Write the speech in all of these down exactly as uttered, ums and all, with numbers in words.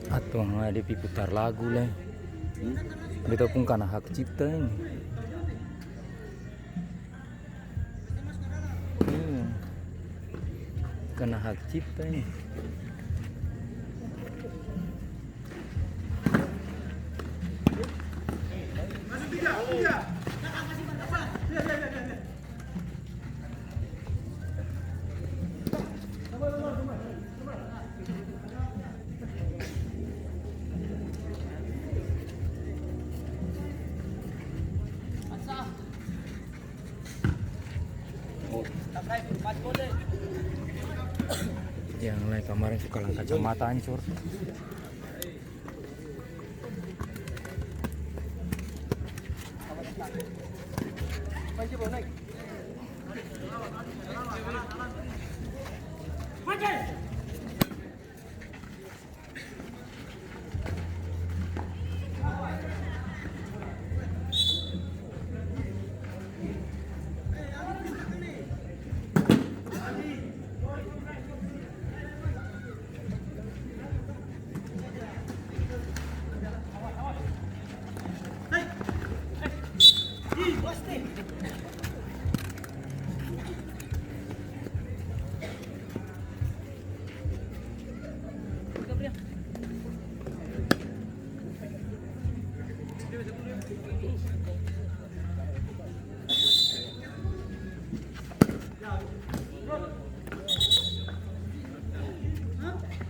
Atong ade pi putar lagu lai. Beta pung kana hak cipta ini. Iya. Kana hak cipta ini. Yang lain kemarin suka lang kacamata ancor.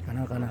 Kana, kana.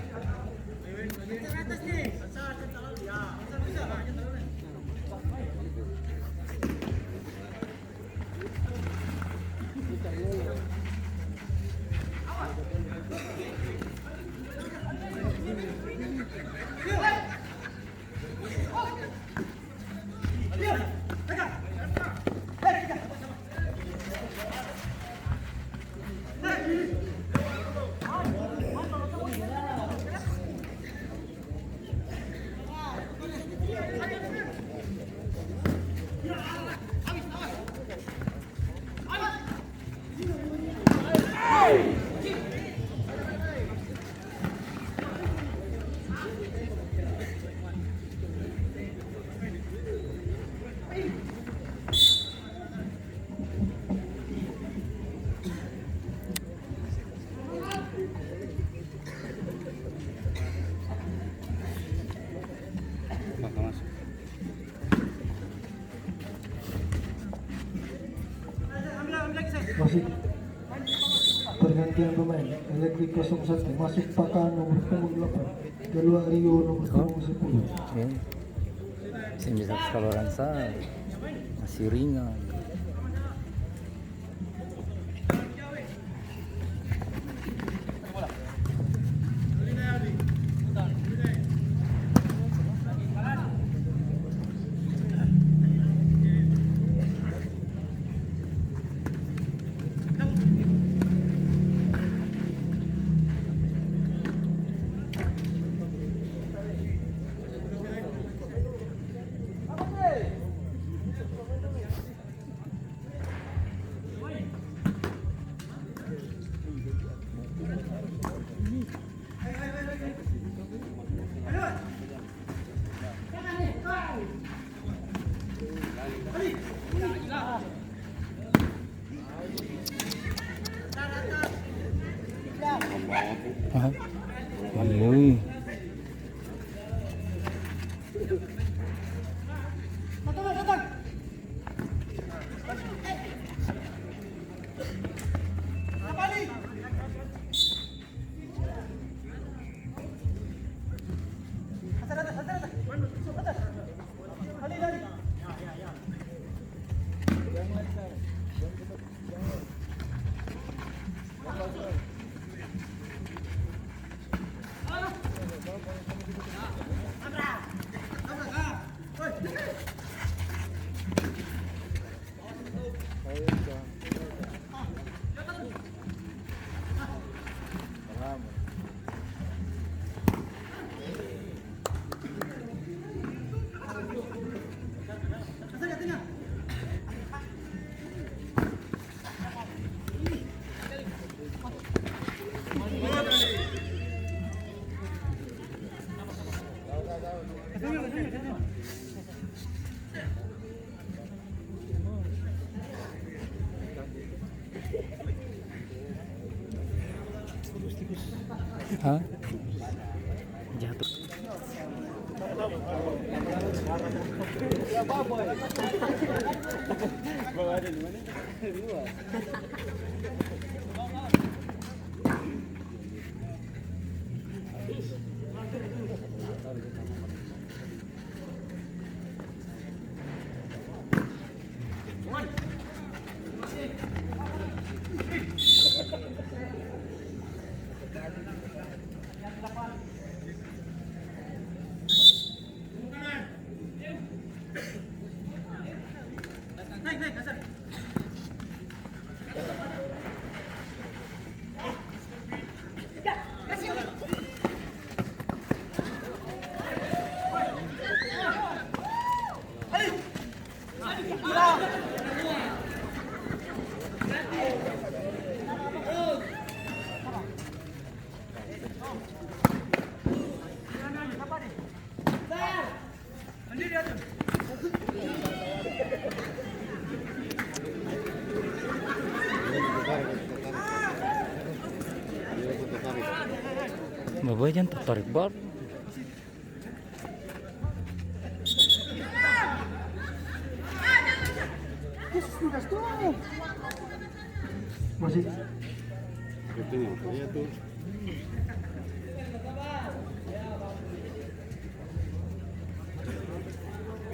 Masuk. Pergantian pemain, Elektrik kosong satu, masuk Paka nomor punggung delapan, keluar Rio nomor punggung sepuluh. Oke. Seng bisa kaluaran sa, masih ringan. Aha. Oi. Jatuh. Babai jang tatarik baru. Masih. Itu yang saya tuh.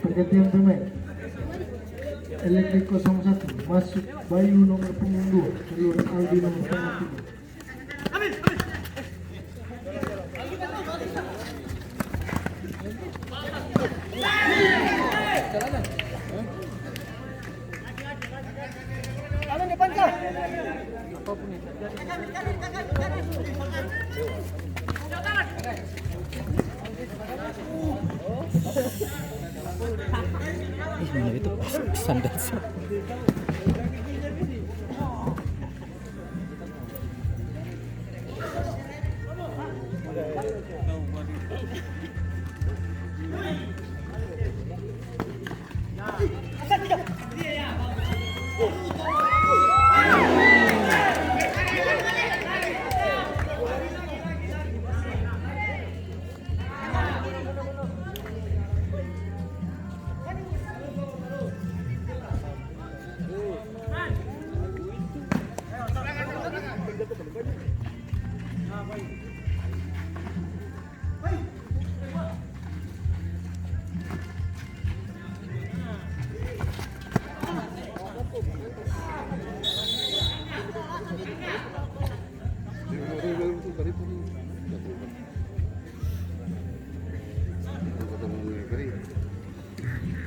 Pergantian pemain. Elektrik kosong satu, masuk Bayu nomor punggung dua, keluar Aldi nomor punggung tiga. Ih, mana itu pas sandal sih.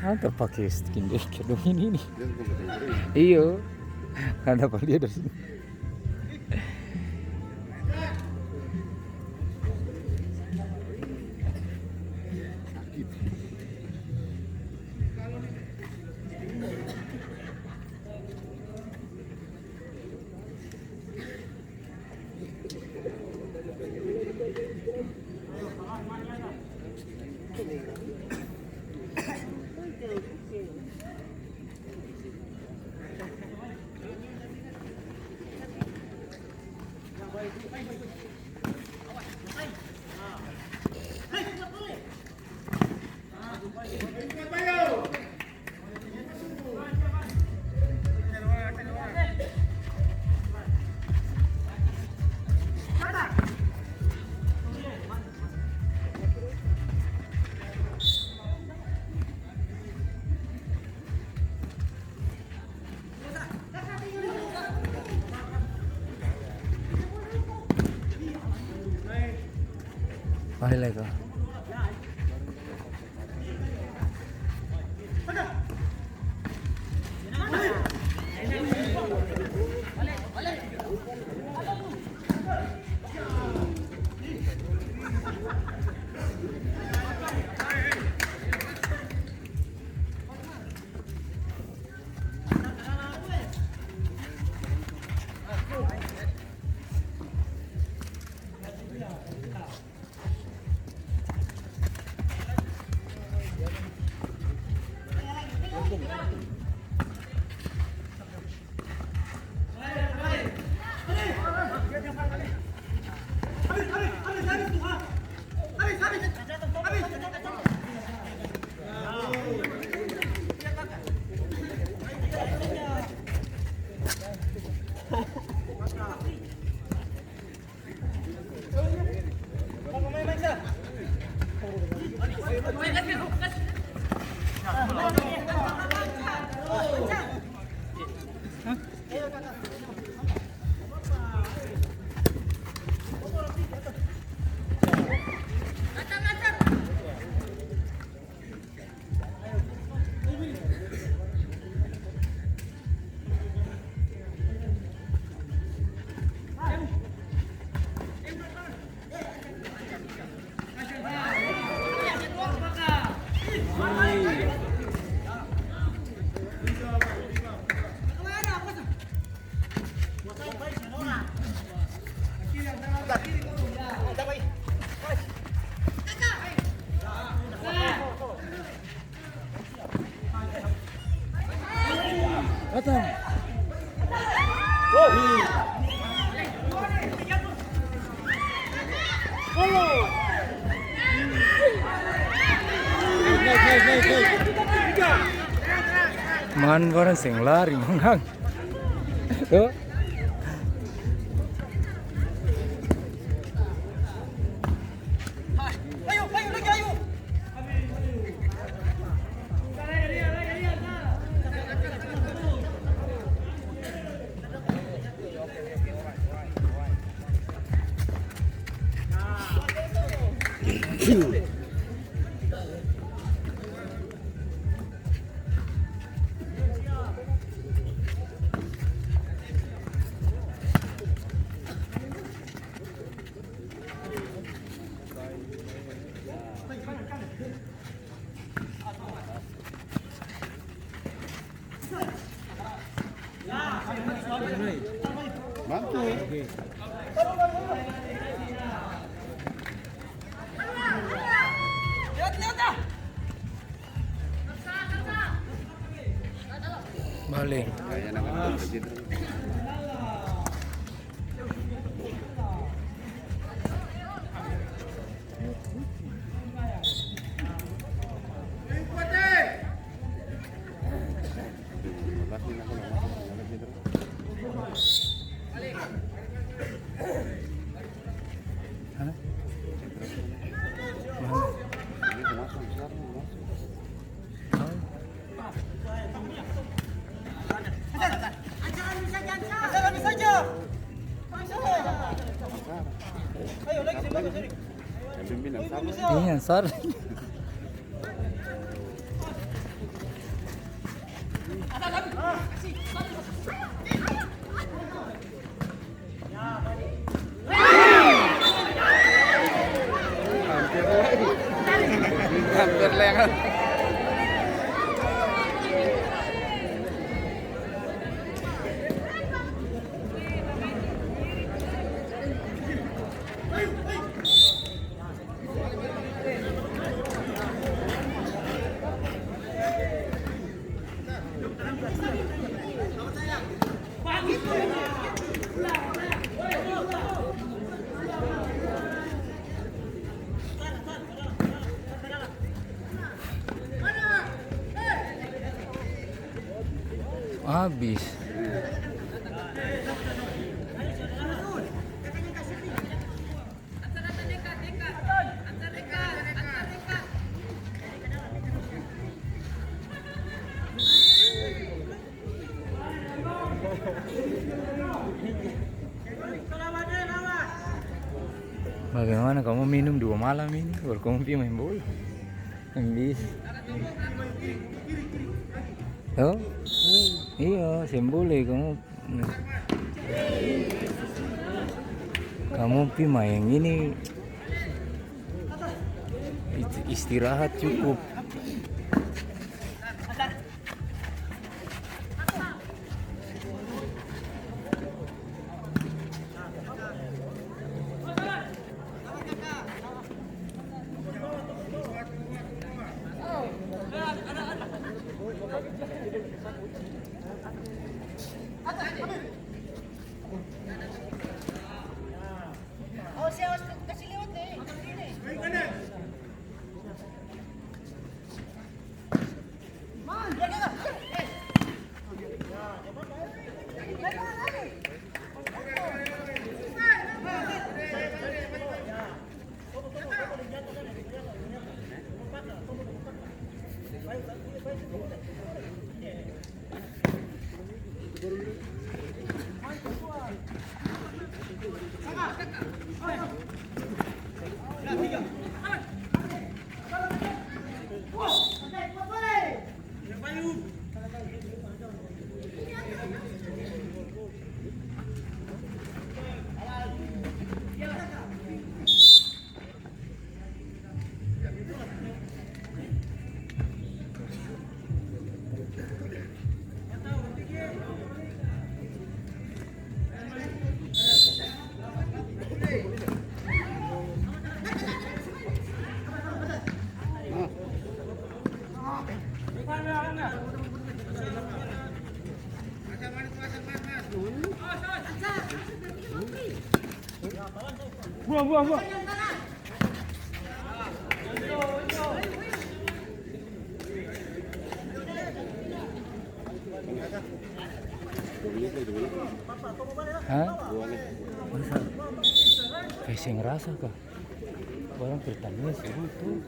Ada pake skin deh, kayak dong ini nih. Iyo, ada apa dia dari sini? Balik lai ka. Man, barang seng lari, mangang. Tuh. Bale. Iya, Sar. Hampir lewat. Abis. Bagaimana kamu minum dua malam ini, baru kamu pi main bola? Seng bisa. Oh? Iya, seng boleh kamu. Kamu pi maeng ini, ist-, istirahat cukup. Buang, buang, buang. Hah? Masa? Kaya seng rasa ka? Barang pertandingan seru tu.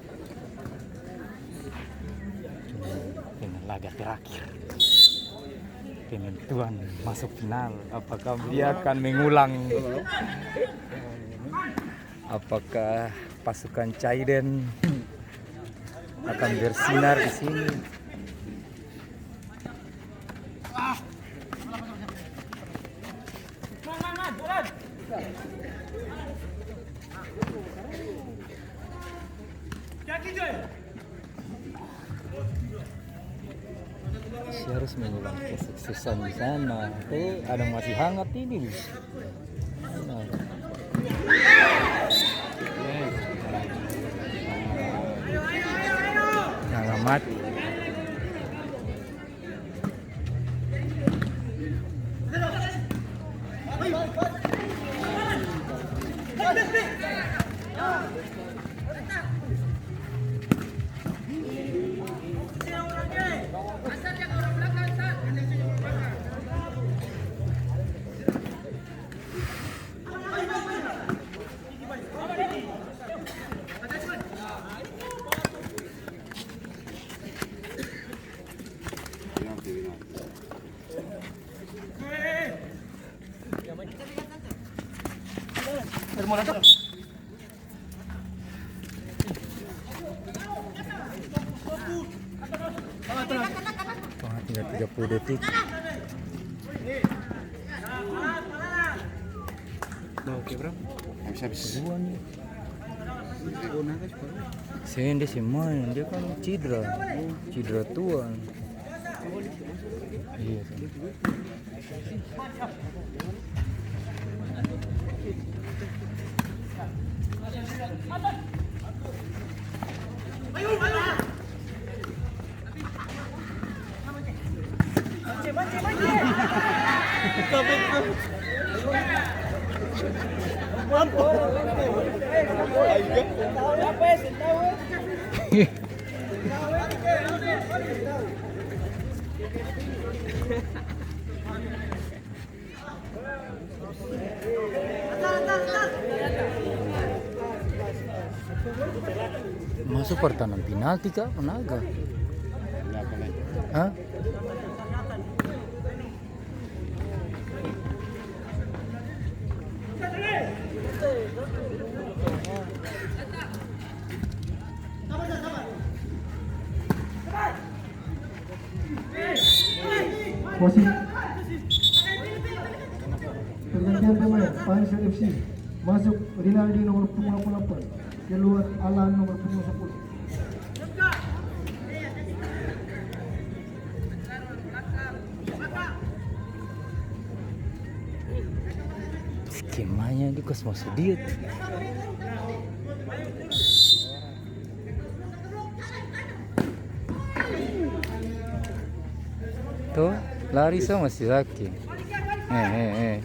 Dengan laga terakhir. Penentuan masuk final. Apakah dia akan mengulang? Apakah pasukan Caiden akan bersinar di sini? Saya harus mengulang kesuksesan di sana. Tuh, ada masih hangat ini. Nah. Jangan mati. Wah, tinggal tiga puluh detik. Mau oke, bro? Habis, habis. Dua nih. Seng, dia seng main, dia kan cidra. Cidra tua. Iya, seng. Maso par tanang pinalti ka, managa? Hah? Wasit. Pergantian pemain, Pansel F C. Masuk Rinaldi nomor punggung delapan puluh delapan. Keluar Alan nomor punggung sepuluh. Skemanya di kos maso dia tu. Tuh, lari sama si Zaki. Eh, eh, eh.